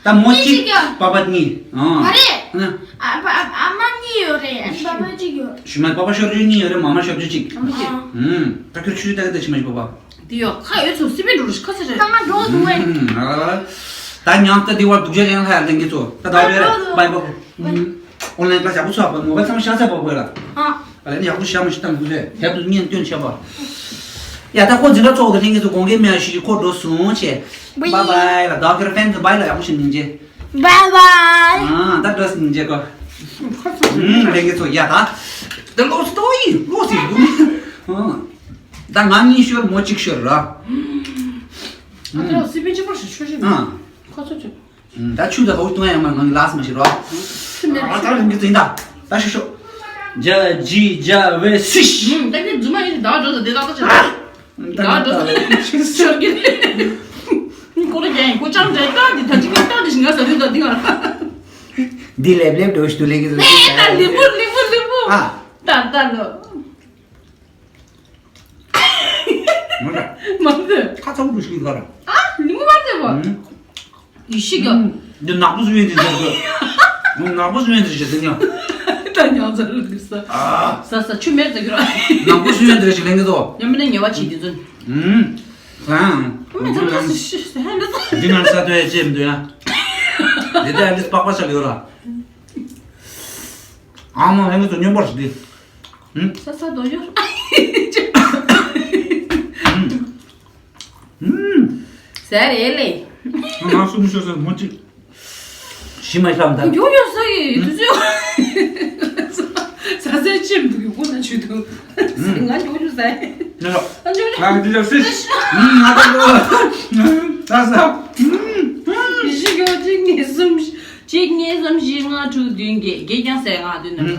ད་མོ་གཅིག་ཉི་ཤུ་གྱ། པ་པ་གཉིས། ཨང་། མ་རེད། ཨ། ཨ་པ་ཨ་ཨ་མ་གཉིས་ཡོད་རེད། ཨ་པ་པ་གཅིག་ཡོད། ཞུ་མ་པ་པ་ཤོར་རྒྱུ་གཉིས་ཡོད་རེད། མ་མ་ཤོར་རྒྱུ་གཅིག་ཨ་མ་གཅིག་ཨང་། ད་ཁྱོད་ཆུ་ཆུ་ད་གི་ད་ཕྱི་མ་ཞིག་པ་པ། དེ་ཡོད་ཁ་ཡོད་ཚོ་སི་པན་འགྲོ་རུ་ཁ་ཚ་རེད། ད་ང་འགྲོ་འདུག་བས། ད་ཉང་ད་དེ་བར་སྡུག་ཅག་ཡང་ལྷ་ཡར་ལེན་གི་ཚོ་ད་ད་བས་རེད། པ་པ། ཨོན་ལན་ཀ་ཞག་པོ་ཚོ་པ་མོ་བ་ཚང་མ་ཤ་ཚ་པ་པོ་ལ། ཨ། ཨ་ལེ་ནི་ཡག་པོ་ཤ་མ་ཤི་ཏང་དུ་ཟེར་དེབ་ཏུ་བརྙན་སྟོན་བྱས་པ། ཡ་ད་ཁོ་འཛིན་གྲྭ་ཚོགས་དང་ལྷན་རྒྱས་ཚོ་དགོངས་འགལ་མེད་ཞིག་ཁོ་འགྲོ་སོང་བྱས། བའི། བའི་བའི་ལ་ད་ཁེར་ཕན་ཚུན་བའི་ལ་ཡག་པོ་ཞིག་མིན་རྗེས། བའི་བའི། ཨ་ད་འགྲོ་སོང་མིན་རྗེས་ཁོ། ཧུམ་ལྷན་རྒྱས་ཚོ་ཡ་ད། ད་ལོ་སི་ཏོ་ཡི་ལོ་སི་ལུ། ཨ། ད་ང་གཉིས་ཤོར་མོ་གཅིག་ཤོར་ར། ཨ་ད་སི་པན་གཅིག་པར་ཞིག་ཆོས་ཞིག་ཨ། ཁོ་ཚོ་ཚོ། ད་ཆུ་ད་ཧོ་ཏུང་ཡང་མ་ནང་ལ་སྨ་ཤི་རོ། ཨ་ད་རིང་གི་ཙིང་ད། ད་ཤི་ཤོ། ཇ་ཇི་ཇ་ཝེ་སི་ཤི། ད་ནི་རྫུན་མ་ཡིན་ད་འགྲོ་ད་དེ་ད་ད་ཆ། ད་འགྲོ་ད་ཤོར་གི། ཁོ་ར་རྒྱན་ཁོ་ཅང་ད་ད་དེ་ད་ཅི་གི་ད་དེ་ང་ཟ་དུས་ད་དེ་ང་། འདི་ལེབ་ལེབ་འགྲོ་ཤི་དུ་ལེ་གི་ཟ་ད་ལི་པུ་ལི་པུ་ལི་པུ། ཨ། ད་ད་ལོ། མ་འདྲ། མ་འདྲ། ཁ་ཚ་བོ་འདུག་ཤི་གི་ག་ར། ཨ་ལི་མོ་མ་འདྲ་བ། ཡི་ཤི་ག་འདི་ནག་པོ་སུ་ཡོད་འདི་ཟེར་གི་ནག་པོ་སུ་ཡོད་འདི་ཟེར་གི་ད་ཉང་ཚ་རུ་འདི་ས། ས་ས་ཆུ་མེད་ཟེར་གི་ར། ནག་པོ་སུ་ཡོད་འདི་ཞིག་ལེན་གི་དོ། ཉམས་མེད་ངལ་བ་བྱེད་འདི་ཚོ། ཨུམ། ལང་། མ་འདྲ་ས་ཤི་ས་ཧན་འདྲ་ས། འདི་ནང་ས་དོ་ཡ་ཅེ་མི་འདུག་ཡ། འདི་ད་ཡ་འདི་སྤག་པ་ཆགས་ཡོད་ར། ཨ་མ་ལེན་གི་དོ་སྨྱོན་པར་ཞིག་འདི། ས་ས་དོ་ཡོད། ཟ་རེད་ལེ། ང་སུ་མི་ཤོར་ཟེར་མོ་གཅིག་ཤི་མ་ཤམ་ད། མགྱོགས་ཡོད་ས་ཡི་དུས་ཚོད། ས་ས་ཅེམ་འདུག་གི་སྒོ་ན་ཆུ་འདུག་ང་མགྱོགས་ཡོད་ས་ཡི། ང་འདི་ལ་སྲིད། ང་ད་ལོ། ད་ས། ཡི་ཤི་གོ་གཅིག་གཉིས་གསུམ། གཅིག་གཉིས་གསུམ་བཞི་ལྔ་དྲུག་བདུན་བརྒྱད་བརྒྱད་ཀྱང་ཟེར་ང་བདུན་ནམ།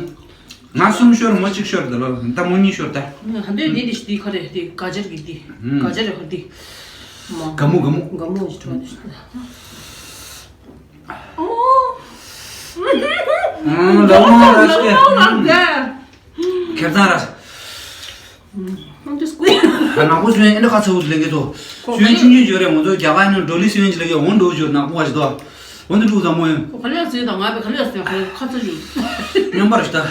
ང་གསུམ་ཤོར་མོ་གཅིག་ཤོར་ད་ལོ་ད་མོ་གཉིས་ཤོར་ད། ཧ་འདོད་དེ་དེ་ཤི་དེ་ཁ་རེ་དེ་ག་ཅར་གི་དེ། ག་ཅར་རེ་ཧ་དེ། མ། ག་མོ་ག་མོ། ག་མོ་ཞིག་གྲོགས་དེ་ཤི་ད། ཨོ། ལ་མོ་ར་ཤི་ཁེར་ཚང་ར། ཨ་འདི་སྐུ། ད་ནག་པོ་སུན་ཨེ་འདྲ་ཁ་ཚ་བོ་ལེན་གི་ཚོ། ཁོ་སུན་ཆུང་ཆུང་ཅོ་རེ་ང་ཚོ་རྒྱ་གར་ནང་འགྲོ་ལི་སུན་ཅི་ལེ་གི་འོང་འགྲོ་ཅོ་ནག་པོ་བ་ཞིག་དོ། འོང་འདི་འགྲོ་ཚ་མོ་ཡོད། ཁོ་ག་ལེ་སུན་དང་ང་བས་ག་ལེ་སུན་ཁོ་ཁ་ཚ་ཞུ། སྨྱོན་པར་ཞིག་ད།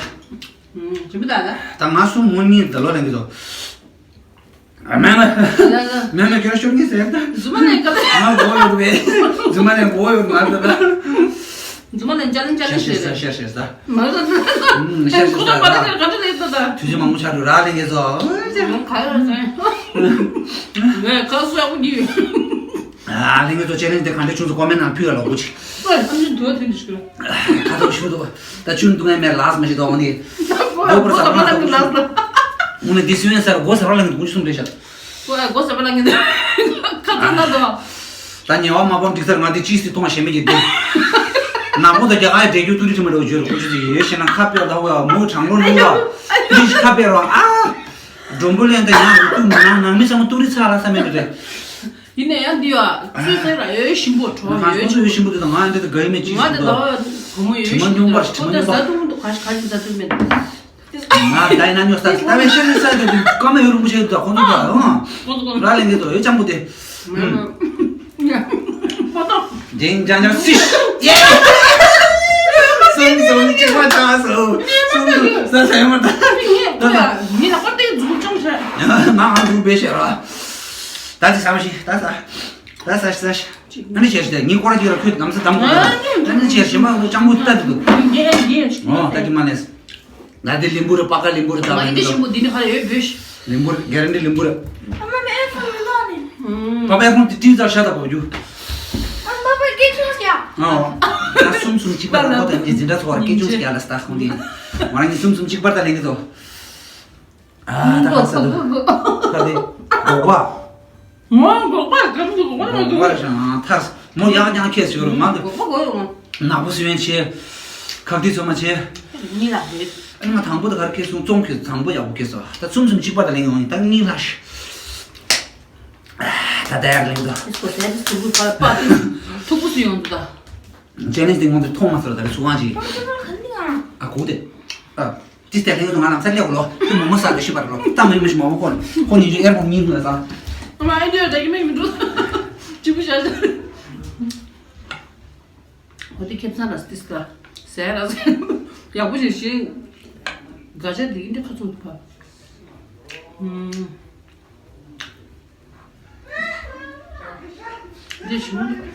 ཅི་མི་ད་ད། ད་ང་སུ་མོ་གཉིས་ད་ལོ་ལེན་གི་ཚོ། ཨ་མེ་མེ། ལ་ལ། མེ་མེ་ཁྱོད་ཤོར་གི་ཟེར་ད། རྫུན་མ་ལེན་ག་ལེ། ང་མགོ་ཡོད་པས། རྫུན་མ་ལེན་མགོ་ཡོད་མ་ད་ད། རྫུན་མ་ལེན་ཅ་ལེན་ཅ་ལེན་ཤེར་ཤེར་ཟེར། ཤེར་ཤེར་ཟེར། མ་ལ་ད། ཤེར་ཤེར་ཟེར། ཁོ་ལ་པ་ད་ག་འདྲ་ལེ་ད་ད། དུས་ཚོད་མང་པོ་ཆགས་འགྲོ་ར་ལེན་གི་ཚོ། ཁ་ཡོད་ཟེར། ངས་ཁ་སོ་ཡག་པོ་གི་ཡོད། ཨ་ལེན་གི་ཚོ་ཅེ་ལེན་ཇི་དེ་ག་འདྲ་བྱུང་སོང་ཀོ་མེན་ནང་ཕུལ་ཡ་ལོ་གོ་ཅིག་ཨ་ནི་དུ་བ་དེ་འདྲ་ཞིག་ལ། ཁ་ཐོག་ཞུ་འདུག་ད་ཆུན་འདུག་ངས་མེད་ལགས་མ་ཞིག་འདུག་འོ་ནི། སྒོ་པར་ཟ་མ་ལ་འདུག་ལགས། འོ་ནི་འདི་སུན་སར་སྒོ་ཟ་ར་ལ་འདུག་གསུང་རེད་ཤག་སྒོ་ཟ་མ་ལ་འདུག་ཁ་ཐོག་ན་འདུག་ད་ཉེ་བ་མ་པང་འགྲིག་སར་ང་འདི་ཅི་སི་གཏོང་བ་ཞེ་མེད་ཀྱི་འདུག་ནག་པོ་དང་རྒྱ་གར་ཡི་འབྲས་ཀྱུ་ཏུ་རི་ཁྲི་མ་འདྲ་བོ་བརྗོད་རོགས་ཁོ་ཆུ་ཚོད་ཡོད་ཤེ་ན་ཁ་དཔེ་ལ་བ་མུ་གྲང་རློན་རླུང་ལ་ཏུ་རི་ཁ་དཔེ་རོ་ཨ། མགྲོན་པོ་ལེན་དང་ཡང་རུ་ཏུ་ནང་ནང་མི་ཚང་མ་ཏུ་རི་ཚ་ལ་ས་མེད་རེད། ཡིན་ན་ཡང་འདི་ཡ་ཚོད་ཚད་ར་ཡོད་ཞིམ་པོ་གྲོ་ང་ཡོད་ཁོང་ཚོ་ཡོད་ཞིམ་པོ་དེ་དང་ང་འདི་དང་དགའ་ཡི་མེད་ཅི་ང་ཞིག་དེ་ལ་དོ། བུ་མོ་ཡོད་དྲི་མ་ཞིམ་སྙོམས་པོ་པར་དྲི་མ་ཁོ་ཚོ་སྙོམས་པར། ཟ་ཐུབ་མི་འདུག་ག་ཞིག་ག་ཞིག་ཟ་ཐུབ་མེད། ང་ད་ཡིན་ན་ཉོ་ས་ལྟ་བའི་ཤ་ནི་ས་དེ་དུ་ཀ་མ་ཡོད་རུང་བུ་ཆེ་དུ་ཁོང་ཚོ་དང་ཨང་ཁོང་ཚོ་ཁོང་ཚོ་ར་ལེན་གི་དོ་ཡོད་ཅང་པོ་དེ། ང་ང་ཁོ་ཐོག་ཇིང་ཇང་ཇང་སིཤ། ཡེ། སུམ་སུམ་གཅིག་པ་ཆགས་སོ། སུམ་སུམ་ས་ས་ཡོད་མ་ད། ད་ད། མི་ལ་ཁོ་དེ་འཛུགས་ཅུང་ཆེ། ང་ང་འཛུགས་པའི་ཤེས་ར། ད་ཅི་ས་མ་ཤི་ད་ས། ད་ས་ཤི་ས་ཤི། ཨ་ནི་ཤེས་ཤི་དེ་ངའི་སྐོར་གྱི་ར་ཁོས་ལམ་སེ་དམ་གོ་ད། ཨ་ནི་ཤེས་ཤི་མ་ཡོང་ཅང་པོ་ད་དུ། ཡེ་ཡེ། ཨོ་ད་ཀྱི་མ་ལེས། ང་དེ་ལིམ་བུ་རེད་པ་ཀ་ལིམ་བུ་རེད་ད་ང་ཡི་དེ་ཞིམ་པོ་འདི་ནི་ཧ་ཡོད་བོས། ལིམ་བུ་རེད་གེ་རན་ཏི་ལིམ་བུ་རེད། ཨ་མ་མེ་ཨེ་ཕོན་མི་ལོ་ནི། ཨུམ། པ་པའི་ཁོང་དེ་ཏིའི་རྩར་ཤ་ད་བབ་རྒྱུ། ཨ་མ་པ་སྐད་ཆུང་ཡ། ཨོ། ང་གསུམ་གསུམ་གཅིག་པ་དང་པོ་དང་གི་འཛིན་གྲྭ་ཚོགས་ར་སྐད་ཆུང་ཡ་ལ་སྟ་ཁོང་དེ། ང་རང་གི་གསུམ་གསུམ་གཅིག་པར་ད་ལེན་གི་ཚོ། ཨ་ད་ཁ་ས་དུ། ཁ་དེ། གོག་པ། ངོ་གོག་པ་གམ་དུ་གོག་པ་མ་འདུག་གོག་པ་རེད་ཤག་ཐར། མོ་ཡང་ཡང་ཁྱེད་ཟེར་རོ་ང་འདུག་གོག་པ་གོ་ཡོང་། ནག་པོ་སུ་ཡོན་ཆེ། ཁག་ཏི་ཚོ་མ་ཆེ། ཉི་ལ་རེད། ཨ་ང་དང་པོ་ད་གར་ཁེ་སོང་ཙོང་ཁེ་དང་པོ་ཡག་པོ་ཁེ་སོ། ད་ཚུམ་ཚུམ་གཅིག་པ་ད་ལེན་ཡོང་ཡིན་ད་ཉི་ལ་ཤི། ད་ད་ཡར་ལེན་ད། ཨིས་གོ་ཟེར་ཐུག་པོ་ཕ་པ་ཏི་ཐུག་པོ་སུ་ཡོང་འདུག་ད། ཅེ་ནེ་ཏི་ངོ་དེ་མཐོང་མ་སོར་ད་ལེ་སུ་ཝང་ཅི། ཨ་གོ་དེ། ཨ། ཏི་སྟེ་ལེ་ཡོད་ང་ལ་ས་ལེ་གོ་ལོ། ཏི་མོ་མོ་ས་དེ་ཤི་པར་ལོ། ཏ་མེ་མེ་ཤི་མོ་མོ་ཁོ་ནི་ཁོ་ནི་ཨེར་ཁོང་ཉིན་ལ་ས། ཨ་མ་ཨེ་འདྲ་ད་གི་མེ་མི་འགྲོ། ཅི་བུ་ཤ་ཤ། ཨོ་དེ་ཁེབས་ཚང་ར་སྟིས་ཀ་ཟས་ར་ཟས་ཡག་པོ་ཞིག་ཞིག་ག་ཆ་དེ་འདྲ་ཁ་ཚུགས་ཕ། ཨུམ། འདི་ཞིམ་མོ་འདུག་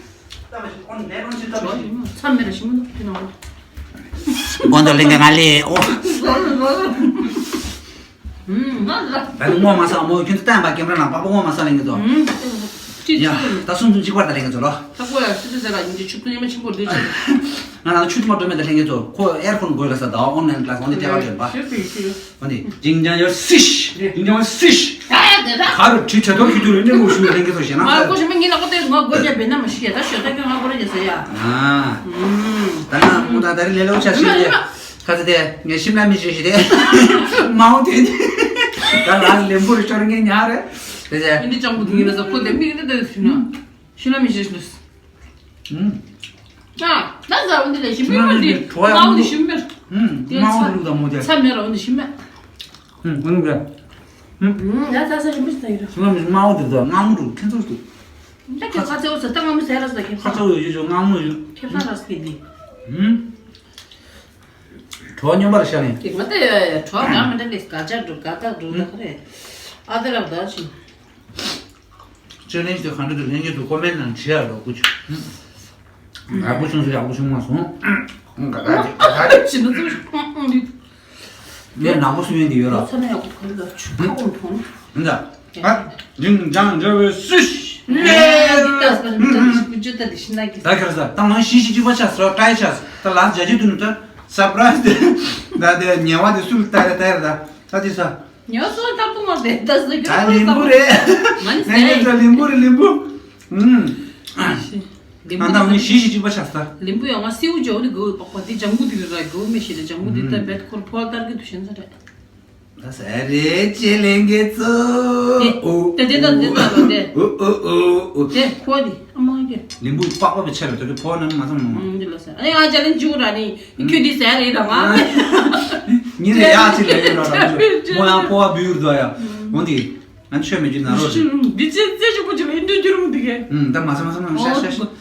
ཚ་མེད་ར་ཞིམ་མོ་འདུག་དེ་ནང་ལ། དགོང་དག་ལེན་ག་ང་ལས་ཨོ། ཟོ་ཟོ་ཟོ། ཨུམ་ང་ལ། ད་ནི་སྔོ་མ་ས་མོ་ཁྱོད་ཚོ་བསྟན་པ་སྐྱེམ་ར་ནང་པགས་པ་སྔོ་མ་ས་ལེན་གི་ཚོ། ཨུམ། ཅི་ཡ་ཅི་ད་སུམ་སུམ་གཅིག་པར་ད་ལེན་གི་ཚོ་ལོ། ད་ཀོ་ཡ་སི་ཏི་ཟེར་ལ་ཡིན་གྱི་ཆུ་ཁུ་ཉི་མ་ཆེན་པོ་འདུག་ཅི། ང་རང་ཆུ་དུ་མ་འགྲོ་མེད་ད་ལེན་གི་ཚོ་ཁོ་ཨེར་ཁོན་དགོས་ལ་ས་ད་ཨོན་ལན་ཀླ་སི་ཨོན་ལི་ཏེ་བ་དོན་པ། ཤེས་ཤེས་ཤེས། འོ་ནི། ཇིང་ཇང་ཡོ་སིཤ། ཇིང་ཇང་ཡོ་སིཤ། ཨ་དེ་ད། ག་རུ་ཁྲི་ཆ་ཐོར་ཁྱི་ཐུར་ནས་མོ་ཞུ་ལེན་གི་ཚོ་ཞེ་ན། ང་ཀོ་ཞེ་མ་ངི་ལ་ཀོ་ཏེ་ང་གོ་རྒྱ་བེ་ན་མ་ཤི་ཡ་ད་ཤོད་ད་ཁྱོད་ང་གོ་རྒྱ་ཟེར་ཡ། ཨ། ད་ང་མོ་ད་ད་རི་ལེ་ལོ་ཆ་ཤི་ཡ། ཁ་ཚ་དེ་ངས་ཤིམ་ལ་མི་ཤི་ཤི་དེ། མའོ་དེ། ད་ང་ལེམ་བུ་རི་ཤོར་ངས་ཉ་རེ། དེ་ཟེར། ཨིན་དི་ཅང་བུ་དུ་ངི་ལ་ཟ་ཁོ་དེ་མིག་དེ་ད་ཤི་ན། ཤི་ན་མི་ཤི་ཤི་ལུས། ཨ། ད་ཟ་འོ་འདི་ལས་ཞིམ་མེད་མ་འདི། མ་འོ་འདི་ཞིམ་མེད། ཨུམ། དེ་མ་འོ་ཚ་ལུག་དང་མོ་དེ། ཚ་མེད་ར་འོ་འདི་ཞིམ་མེད། ཨུམ། འོ་འདི། ཨུམ། ཡ་ཚ་ཚ་ཞིམ་མེད་ཚ་ཡི་ར། ཞིམ་མེད་མ་འོ་འདི་ད་མངར་མོ་འདུག་ཁྱེད་ཚོ་འདུག་ད་ཁྱེད་ཁ་ཚ་འོ་ཚ་ད་མངར་མོ་ཟ་ར་ཟ་ཁྱེད་ཁ་ཚ་འོ་ཡོད་ཡོད་མངར་མོ་ཡོད། ཁྱེད་ཚ་ར་ཟ་ཁྱེད་འདི། ཨུམ། གྲོ་སྙོམས་པར་ཤ་ནས། དེ་མ་དེ་གྲོ་ག་མི་འདྲ་ལས་ག་ཅག་འགྲོ་ག་ད་འགྲོ་ད་ཁ་རེད། ཨ་དེ་ར་ད་ཞིམ། ཅེ་ལེན་ཇི་དེ་ག་འདྲ་དུ་ལྷན་རྒྱས་དུ་ཀོ་མེན་ནང་བྲིས་ཡ་རོགས་སྐུ་མཁྱེན། ཡག་པོ་བྱུང་སོང་ཡག་པོ་བྱུང་མ་སོང་། ཨང་ག་ག་ག་ག་ཅི་ནུ་ཚོ་ཨང་ཨང་འདི། ངས་ནག་པོ་སུ་ཡོན་དེ་ཡོད་ར། ཚ་ན་ཡག་པོ་ག་རེ་ད་ཆུ་ཁ་འོང་ཐོང་། འདི་ད། ཨ། ཇིང་ཇང་འཇོ་བའི་སུ་ཤི། ནེ་འདི་ལྟ་སོ་འདི་ལྟ་འདི་ཤི་བུ་ཇི་ལྟ་འདི་ཤི་ན་གི། ད་ག་རེ་ཟ་ད་ང་ཤི་ཤི་གཅིག་པ་ཆ་སོ་ཀྲའི་ཆ་སོ་ད་ལ་ཇ་ཇི་དུ་ནུ་ད་སར་པ་རའི་སི་དེ་ད་དེ་ཉེ་བ་དེ་སུ་ལ་ལྟ་རེ་ལྟ་རེ་ད་ད་དེ་ས། ཉོ་སོང་ལྟ་བུ་མ་རེད་ད་ཟེར་གི། ད་ལིམ་བུ་རེད། མ་ནི་ཟེར། ད་ལིམ་བུ་རེད་ལིམ་བུ། ཨུམ། ལིམ་བུ་ཨ་ད་ངས་ཤི་ཤི་གཅིག་པ་ཆགས་ས། ལིམ་བུ་ཡང་ང་སེའུ་ཇོ་ནི་གོ་བའི་པགས་པ་འདི་ལྗང་གུ་འདི་རེད་ར་གོ་མེ་ཤི་རེད་ལྗང་གུ་འདི་ད་བེད་ཁོར་ཕོ་ལྟར་གི་དུ་ཤན་ས་རེད། ད་ས་རེད་ཅེ་ལེན་གི་ཙུ། ཨོ་དེ་དེ་ད་དེ་ད་ལོ་དེ། ཨོ་ཨོ་ཨོ་ཨོ། དེ་ཁོ་འདི་ཨ་མ་གི། ལིམ་བུ་པགས་པ་བེད་ཆ་རེད་ད་གི་ཕོ་ནི་མ་ཚང་མ། ཨུམ་འདི་ལོ་ས། ཨ་ནི་ང་ཅ་ལེན་ཇུ་ར་ནི། ཁྱོད་འདི་ཟ་རེད་ད་ང་། ཉིན་རེ་ཡག་ཅིག་ལས་ཡོད་ར་ར་ཇུ། མོ་ཡང་ཕོ་བ་བུ་ཡུར་དོ་ཡ། འོ་འདི། ང་ཆོས་མེད་རྒྱུ་ན་རོ་ཞིག་འདི་ཅི་རྩེ་ཆུ་བུ་ཅི་ལ་ཨིན་དུ་རྒྱུ་རུ་འདི་གས། ད་མ་ས་མ་ས་མ་ཤ་ཤ་ཤ།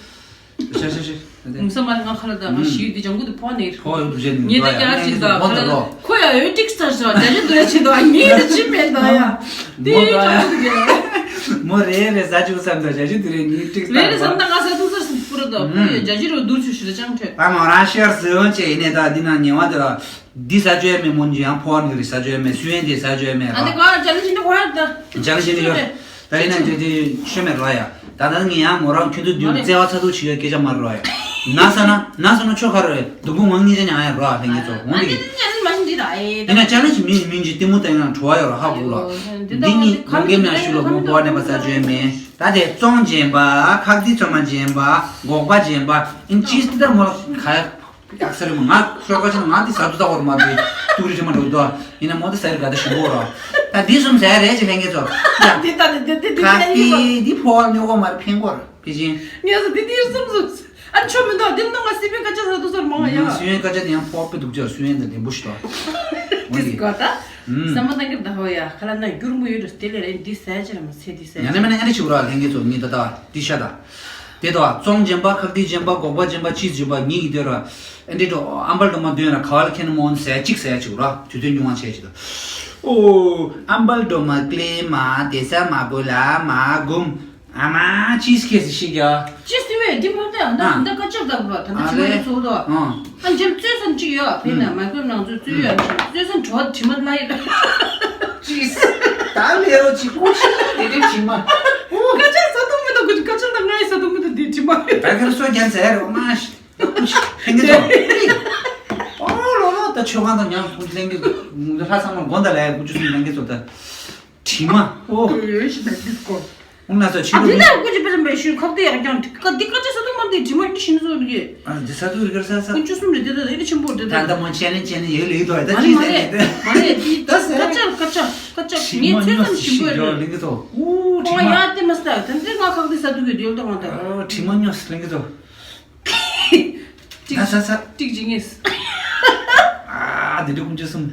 ཤ་ཤ་ཤ། ངུ་ས་མ་རེད་ང་ཁ་ལ་ད་ང་ཞིག་འདི་ལྗང་གུ་འདི་ཕོ་ནས། ཕོ་ཡོད་དུ་བྱས་ནས་ཉེ་ད་རྒྱ་ཆི་ད་ཁ་ལ་ཁོ་ཡ་ཡོད་ཏིག་སྟར་ས་རྒྱ་ཆི་འདི་ཡ་ཆི་ད་ཉེ་འདི་ཅི་མེད་ད་ཡ། འདི་ལྗང་གུ་འདི་གས། མོ་རེ་རེ་ཟ་ཆུ་བསམ་ད་རྒྱ་ཆི་འདི་རེ་ཉེ་ཏིག་སྟར། རེ་རེ་བསམ་ད་ང་ས་ཐུག་ས་སུ་པུ་ར་ད་ཁོ་ཡ་རྒྱ་ཆི་རུ་འདུར་ཆུ་ཤི་ད་ཅང་ཁྲོད། ད་མོ་རང་ཤེར་ཟེར་ཡོང་ཅེ་ཡིན་ནས་ད་འདི་ན་ཉེ་བ་འདི་ལ། འདི་ཟ་རྒྱུ་ཡ་མེད་མོན་གྱི་ཡང་ཕོ་བ་ནི་རི་ཟ་རྒྱུ་ཡ་མེད་སུ་ཡན་དེ་ཟ་རྒྱུ་ཡ་མེད་ཨ་ནི་ར། ག་ཅ་ལེན་ཇི་འདི་ག་ཡ་ད། ཅ་ལེན་ཇི་འདི་ཡོད། ད་ཡིན་ན་དེ་དེ་ཤོད་མེད་ར་ཡ། ད་ད་ངས་ཡང་མོ་རང་ཁྱོད་ཚོ་འདི་བརྩེ་བ་ཚ་ཐུག་ཞིག་ཡོད་སྐད་ཆ་མ་རེད་ར་ཡ། ན་ས་ན་ན་ས་ན་ཆོ་ག་རེད་སྡུག་པོ་ངང་ཉིད་ཅན་ཡང་ཡ་ར་ལྷན་རྒྱས་ཚོ་འོང་དེ། ཡིན་ན་ཅ་ལེན་ཇི་མིན་མིན་གྱི་གཏི་མུ་ད་ཡིན་ན་བྲོ་བ་ཡོད་ར་ཧ་གོ་ལ། འདི་གཉིས་ངོ་འགེམ་ཡང་ཞུ་ལ་མོ་ཕོ་བ་ནད་པ་ཟ་རྒྱུ་ཡ་མེད། ད་དེ་བཙོང་སྦྱིན་པ། ཁག་ཏི་བཙོང་མ་སྦྱིན་པ། འགོག་པ་སྦྱིན་པ། ཨིན་ཅིས་ཏི་ད་མོ་ལ་ཁ་ཡག་ས་རེད་མོ། ང་ཤོར་ཁ་ཆེ་ན་ང་འདི་ཟ་དུ་ད་བར་མ་དེ་ཏུག་རི་ཆེ་མ་འགྲོ་དོ། ཡིན་ན་མོ་དེ་ཟ་རི་ག་ད་ཞིམ་པོ་རོ། ད་འདི་གསུམ་ཟ་རེད་ཅེ་ལྷན་རྒྱས་ཚོ། འདི་ད་འདི་འདི་འདི་ཁག་ཏི་འདི་ཕོ་བ་མྱོ་གོ་མར་ཕན་གོ་ར་པི་ཅིན། ངས་ཟ་འདི་འདི་གསུམ་གསུམ། ཨ་ཆོ་མི་འདུག་འདི་ནང་ང་སི་པན་ཀ་ཅ་ཟ་དུ་ཟར་མང་ཡ། སུ་ཡོན་ཀ་ཅ་དེ་ཡང་ཕོ་བ་དཔེ་སྡུག་ཅག་སུ་ཡོན་དེ་ལྡེམ་པོ་ཞིག་དོ། འདི་ཟ་གོ་ད། ཨུམ། ཟ་མ་ད་གི་ད་ཧོ་ཡ་ཁ་ལ་ན་རྒྱུར་མོ་ཡོད་དུ་དེ་ལས་རེད་འདི་ཟ་ཅེ་ར་མ་ཟེ་འདི་ཟ་ཡ་ནི་མ་ནི་ཨ་ནི་ཆུ་ར་ལྷན་རྒྱས་ཚོ་ངི་ད་ད་འདི་ཤ་ད། དེ་ད་བཙོང་སྦྱིན་པ། ཁག་ཏི་སྦྱིན་པ། འགོག་པ་སྦྱིན་པ། ཅིས་སྦྱིན་པ་ངི་གི་དེ་ར། ཨེ་འདྲེ་འགྲོ་ཨམ་བལ་འགྲོ་མ་འདོན་ན་ག་བ་ལ་ཁེན་མོ་ཟ་ཡ་གཅིག་ཟ་ཡ་ཆུ་ར་དུས་ཚོད་ཉུང་བ་ཆེ་ཆུ་ད། ཨོ། ཨམ་བལ་འགྲོ་མ་ཀླེ་མ་དེ་ས་མ་གོ་ལ་མ་གུམ། ཨ་མ་ཅིས་ཁེ་སི་ཤི་ག་ཅིས་ཏི་བས་འདི་མོ་ཏེ་ཨ་ད་ཨ་ད་ཀ་ཅར་ད་བ་ད་ད་ཨ་ཅི་མ་ལེ། ཡོད་ཚོགས་དོ། ཨ། ཨ་འཇམ་རྩོད་སན་ཅིག་ཡོད་ཕེ་ན་མ་གོ་ནང་ཚོ་རྩོད་ཡོད་ཅིག་རྩོད་སན་བྲོ་བ་དྲི་མ་ལ་ཡོད། ཅིས། ད་ལེ་རོ་ཅིག་ཀུ་ཤི་དེ་དེ་དྲི་མ། ཀ་ཅར་ས་དུ་མི་ད་ཀུ་ཅི་ཀ་ཅར་ད་ང་ཡི་ས་དུ་མི་ད་དེ་དྲི་མ། ད་གར་སོ་རྒྱན་ཟེར་རོ་མ་ཤི། ཀུ་ཤི་ཕེ་གི་ཚོ། ཨོ་ལོ་ལོ་ད་ཆོས་ཁང་ད་ཉང་ཀུ་ཤི་ལེན་གི་ལྷ་ཚང་མ་དགོན་ད་ལ་ཡ་ཀུ་ཅི་སུ་ལེན་གི་ཚོ་ད། དྲི་མ། ཨོ། ཡོད་ཤི་ད་འདི་སྐོར། ཨོ་ན་ཚོ་ཕྱི་ཨ་འདི་ལོ། ད་ཀུ་ཅི་པེ་རམ་པེ་ཤུ་ཁོག་ཏི་ཡག་ཀྱང་ཀ་འདི་ཀ་ཅི་ས་དུ་མ་འདི་དྲི་མ་འདི་ཤིན་ཟོ་རི། ཨ་འདི་ས་དུ་རི་གར་ས་ས། ཀུ་ཅི་སུམ་རི་འདི་ད་འདི་ཆེན་པོ་འདི་ད། ད་ད་མོ་ཆེན་ནི་ཆེན་ནི་ཡོད་ལི་དོ་ད་མ་ནི་ཅི་མ་ཟེར་ནི་ད། མ་ནི་འདི་ད་ཟེར། ཀ་ཅར་ཀ་ཅར་ཀ་ཅར་དྲི་མ་ངས་ཚོད་ཉོ་ཙམ་ཞིམ་པོ་ཡོད་ལི་གི་ཚོ། ཨོ་དྲི་མ་ཡ་ཏི་མ་ས་ད་འདི་ང་ཁག་འདི་ས་དུ་གི་འདི་ལ་ད་ང་ད། ཨོ་དྲི་མ་ཉོ་ལི་གི་ཚོ། ཏིག་ད་ས་ས། ཏིག་ཅི་ངེས། ཨ་འདི་འདྲ་ཀུ་ཅི་སུམ།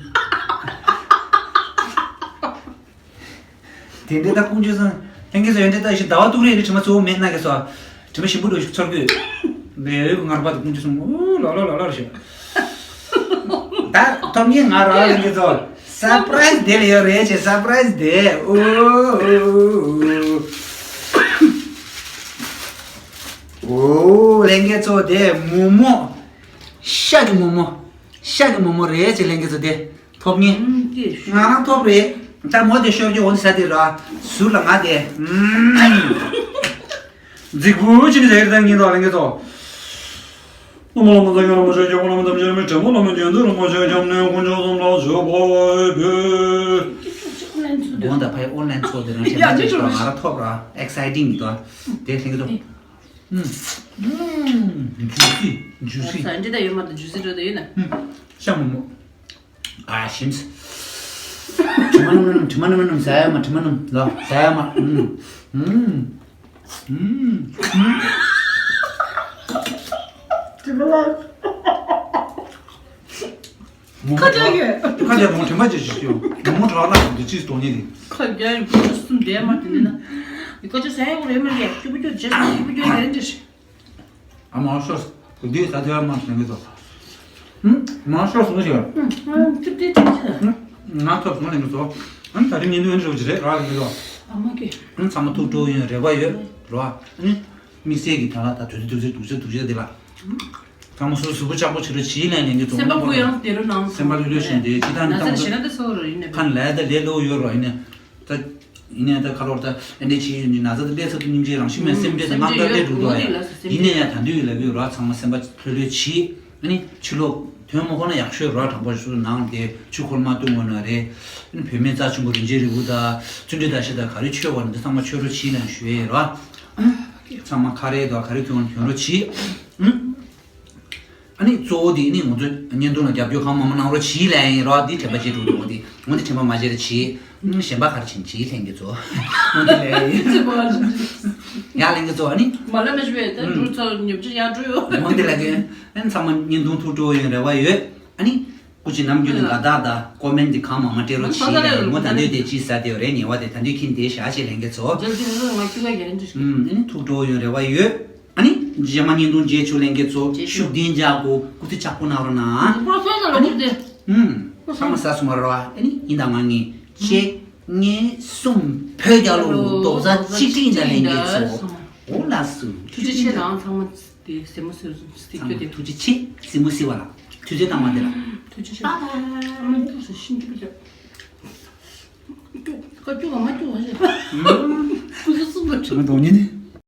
དེ་འདྲའི་ད་ཀུན་སྤྱོད་བཟང་། ལྷན་རྒྱས་ཚོ་ཡོན་ཏན་ལྟ་ཞིག་ཟླ་བ་སྟུག་རེ་ཡིན་དྲི་མ་གཙོ་བོ་མེད་ན་གི་སོ། དྲི་མ་ཞིམ་པོ་འདྲ་ཞིག་ཚོར་དགོས། ལས་ངར་པ་དང་ཀུན་སྤྱོད་བཟང་། ཨུ་ལོ་ལོ་ལོ་ལོ་ཞིག་ད་ཐོབ་ཉེ་ང་ར་ལྷན་རྒྱས་ཚོ། སར་པ་རའི་སི་དེ་ལ་ཡོད་རེད་ཅེ་སར་པ་རའི་སི་དེ། ཨུ་ཨུ་ལྷན་རྒྱས་ཚོ་དེ་མོག་མོག་ཤ་གི་མོག་མོག་ཤ་གི་མོག་མོག་རེད་ཅེ་ལྷན་རྒྱས་ཚོ་དེ། ཐོབ་ངེས། ཨུམ་ཀྱེ། ང་རང་ཐོབ་རེད། ད་མོ་དེ་ཤོར་རྒྱུ་འོ་དེ་ཟ་དེ་ར། ཟུར་ལ་ང་དེ། ཨུམ། རྫིག་པོ་ཅི་ནི་ཟེར་ད་ངེས་དོ་ལ་ངེས་དོ། བླ་མ་ལ་མ་ཚ་ཡོད་ལ་མ་ཆོས་ཀྱང་བླ་མ་དམ་ཆོས་མི་དྲན་པོ་བླ་མ་རྒྱན་དུ་ལ་མ་ཆོས་ཀྱང་ནས་དཀོན་མཆོག་གསུམ་ལ་མཆོད་པ་འབུལ། དགོང་དག་ཕའི་ཨོན་ལན་ཚོགས་དེ་རང་ཆེན་པོ་ཅིག་ང་ར་ཐོབ་ར། ཨེག་སའི་ཊིང་དོ། དེ་ལྷན་གྱི་དོ། ཨུམ། ཨུམ། ཇུ་སི། ཇུ་སི། ས་འདི་ད་ཡོད་མ་ད་ཇུ་སི་འགྲོ་ད་ཡོད་ན། ཨུམ། ཤ་མོག་མོག་ཨ་ཞིམ། དྲི་མ་སྣུམ་སྣུམ་དྲི་མ་སྣུམ་སྣུམ་ཟ་ཡ་མ་དྲི་མ་སྣུམ་ལོ་ཟ་ཡ་མ། ཨུམ། ཨུམ། ཨུམ། དྲི་མ་ལ། ཁ་རྒྱག་གི། ཁ་རྒྱག་མོ་དྲན་པ་ཅིག་ཞིག་ཡོང་། མོ་མོ་གྲགས་ན་འདི་ཅིག་སྟོང་ཉིད་རེད། ཁ་རྒྱག་ཡོད་པུ་ཅུ་གསུམ་བསྡད་མ་དེ་ནི་ན། ཡི་ཁ་ཅིག་ཟ་ཡ་གོ་རེད་མ་རེད། སྐྱུ་པུ་ཅོ་རྗེས་སུ་སྐྱུ་པུ་ཅོ་རེད་འདྲ་ཞིག་ཨ་མ་ཤོས། འདི་ཟ་ཐུབ་ཡ་མ་ཞིག་ལེན་གི་ཚོ། ཧུམ། མ་ཤོས་ངུ་ཞིག་ཧུམ། ང་ཅིག་ཏེ་ཅིག་ཅིག་ཧུམ། ང་ཐོབ་སོང་ལེན་གི་ཚོ། ཨ་ནི་ད་རིང་ཉིན་དུ་ཨ་ནི་རོ་ཅི་རེད་ར་ལེན་གི་ཚོ། ཨ་མ་གི། ཨ་ནི་ཚང་མ་ཐུགས་སྤྲོ་ཡོང་རེ་བ་ཡོད་ར། ཨ་ནི། དམིགས་བསལ་གྱི་ད་ལ་ད་དུས་ཚོད་དུས་ཚོད་དུས་ཚོད་དུས་ཚོད་འདི་ལ། ཚང་མ་སོ་སོ་གཟུགས་པོ་ལྕགས་པོ་བྱེད་རོགས་བྱིས་ལན་ལེན་གྱི་ཚོ། སེམས་པ་གུ་ཡངས་བསྡད་རོགས་གནང་། སེམས་པ་ལྷོད་ལྷོད་བྱས་ཏེ་ཅི་ཐང་ནི་ཐང་ཚོ། ཁ་ནས་ལས་ད་ལས་སླ་བོ་ཡོད་རོགས་ཡིན་ནས། ད་ཡིན་ནས་ད་ཁ་ལོར་ད་ཨེ་འདྲས་བྱེད་ཡོད་ནི་ན་ཚ་ད་ལས་ཚ་དུ་སྙིང་རྗེ་རང་ཤི་མེད་སེམས་ཁྲལ་དང་དངངས་སྐྲག་སླེབས་འགྲོ་འདུག་ཡ། ཡིན་ནས་ཡ་ད་འདུས་ཡོད་ལབ་ཡོད་རོགས། ཚང་མ་སེམས་པ་ལྷོད་ལྷོད་བྱིས། ཨ་ནི་ཕྱི་ལོགས་དོན་མ་གོ་ན་ཡག་ཤོས་རོགས། དྲང་པོ་ཞུ་ནང་དེ་ཆུ་འཁོར་མ་བཏུང་དགོས་ན་རེད། ཨ་ནི་བུད་མེད་རྩ་ཆེན་པོ་རིན་ཆེན་རིལ་བུ་དང་བརྩོན་འགྲུས་ཟླ་ཤེལ་དང་ག་རེ་མཆོད་དགོས་ན་འདི་ཚང་མ་མཆོད་རོགས་བྱིས་ལན་ཞུ་ཡས་རོགས། ཚང་མ་ཁ་རས་དང་ག་རེ་གྱོན་གྱོན་རོགས་བྱིས། ཨ་ནི་གཙོ་བོ་དེ་ནི་ང་ཚོ་བརྙན་ཐུང་ལ་རྒྱབ་སྐྱོར་གང་མང་མང་གནང་རོགས་བྱིས་ལན་ཡིན་རོགས། འདི་དྲན་པ་བརྗེད་འགྲོ་འདུག་འོ་དེ་འོ་དེ་དྲན་པ་མ་བརྗེད་ར་བྱིས། གཞན་པ་ག་རེ་བྱིན་བྱིས་ལྷན་རྒྱས་ཚོ། འོ་དེ་ལས་ཡིན། ཡ་ལྷན་རྒྱས་ཚོ་ཨ་ནི། མ་ལ་མ་ཞུ་བས་ད་འགྲུལ་ཚོ་ཉོབ་ཅི་ཡར་འགྲོ་ཡོད། འོ་དེ་ལ་གི། ཨ་ནི་ཚང་མ་བརྙན་ཐུང་ཐུགས་སྤྲོ་ཡོང་རེ་བ་ཡོད། ཨ་ནི། སྐུ་མཁྱེན་ནམ་རྒྱུན་ནས་དགའ་རྟགས་དང་ཀོ་མེན་ཊི་གང་མང་མང་སྤྲད་རོགས་བྱིས་ལན། ངོ་ད་འདོད་དེ་ཅི་ཟ་དེ་རེད་ཉེ་བ་དེ་ད་འདོད་ཁྱིན་དེ་བཞག་ཅེས་ལྷན་རྒྱས་ཚོ། ཨུམ། ཨ་ནི་ཐུགས་སྤྲོ་ཡོང་རེ་བ་ཡོད། ཨ་ནི་རྗེས་མ་བརྙན་ཐུང་མཇལ་ཆོག་ལྷན་རྒྱས་ཚོ་ཤུགས་ལྡན་འཇགས་དགོས། སྐུ་ཚེ་ཞབས་པོ་གནང་རོགས་གནང་། ཨུམ། ཚང་མ་ཟ་སོང་བ་རེད་བ། ཨ་ནི་ཡིན་ད་ང་ངས་གཅིག་གཉིས་གསུམ་བོད་རྒྱལ་ལོ། རྡོག་རྩ་གཅིག་སྒྲིལ་ཡིན་ད་ལྷན་རྒྱས་ཚོ། འོ་ལགས་སོ། ཐུགས་རྗེ་ཆེ་ལགས་ཚང་མ། དེ་སེམས་མ་སེམས་སེམས་སྐྱོ་དེ། ཐུགས་རྗེ་ཆེ། སེམས་མ་སེམས་པ་ལ་ཐུགས་རྗེ་བཏང་བ་དེ་ལ། ཐུགས་རྗེ་ཆེ། ཨ་མ་ཐུགས་སུ་ཤིན་ཏུ་ཀྱོ། ཀ་ཀྱོ་ག་མ་ཀྱོ་བ་ཞེས། ཀུ་སུ་སུ་མ་ཀྱོ། ང་དོ་ཉིན་ནི།